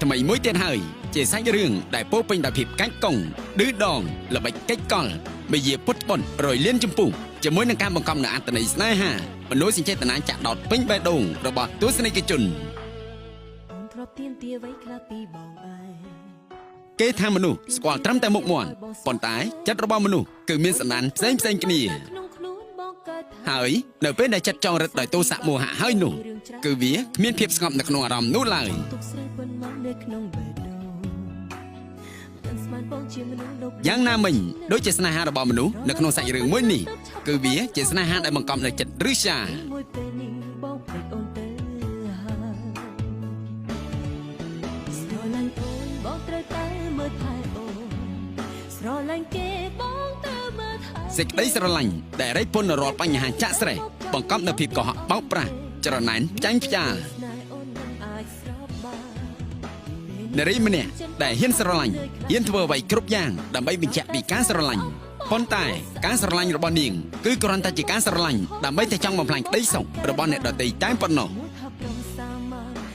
ថ្មីមួយទៀតហើយជាសាច់រឿងដែលពោរពេញដោយភាពកាច់កង់ឌឺដងល្បិចកិច្ចកលមយាពុតប៉ុនរយលានចម្ពុះជាមួយនឹងការបង្កប់នូវអត្ថន័យស្នេហាមនោសញ្ចេតនាចាក់ដោតពេញបេះដូងរបស់ទស្សនិកជន អូនធ្លាប់ទៀមទាអ្វីខ្លះពីបងឯង គេថាមនុស្សស្គាល់ត្រឹមតែមុខមាត់ប៉ុន្តែចិត្តរបស់មនុស្សគឺមានសន្តានផ្សេងផ្សេងៗគ្នា ក្នុងខ្លួនបងកើតថា ហើយនៅពេលដែលចិត្តចង់រឹតដោយទោសៈមោហៈហើយនោះគឺវាគ្មានភាពស្ងប់នៅក្នុងអារម្មណ៍នោះឡើយ ទុកស្រីប៉ុន្មាននៅក្នុងបេះដូងមិនស្មានបងជាមនុស្សលោភលន់ យ៉ាងណាមិញដូចជាស្នេហារបស់មនុស្សនៅក្នុងសាច់រឿងមួយនេះគឺវាជាស្នេហាដែលបង្កប់នូវចិត្តឫស្យា មួយពេលនេះបងភ្លេចអូនទៅហើយស្រឡាញ់អូនបងត្រូវតែមើលថែអូនស្រឡាញ់គេបងត្រូវមើលថែ សេចក្តីស្រឡាញ់ដែលរែកពុននៅរាល់បញ្ហាចាក់ស្រេះបង្កប់នូវភាពកុហកបោកប្រាស់ច្រណែនចាញ់ផ្ចាល ស្នេហ៍អូនមិនអាចស្រោបបាន នារីម្នាក់ដែលហ៊ានស្រឡាញ់ហ៊ានធ្វើអ្វីគ្រប់យ៉ាងដើម្បីបញ្ជាក់ពីការស្រឡាញ់ប៉ុន្តែការស្រឡាញ់របស់នាងគឺគ្រាន់តែជាការស្រឡាញ់ដើម្បីតែចង់បំផ្លាញក្តីសុខរបស់អ្នកដទៃតែប៉ុណ្ណោះ។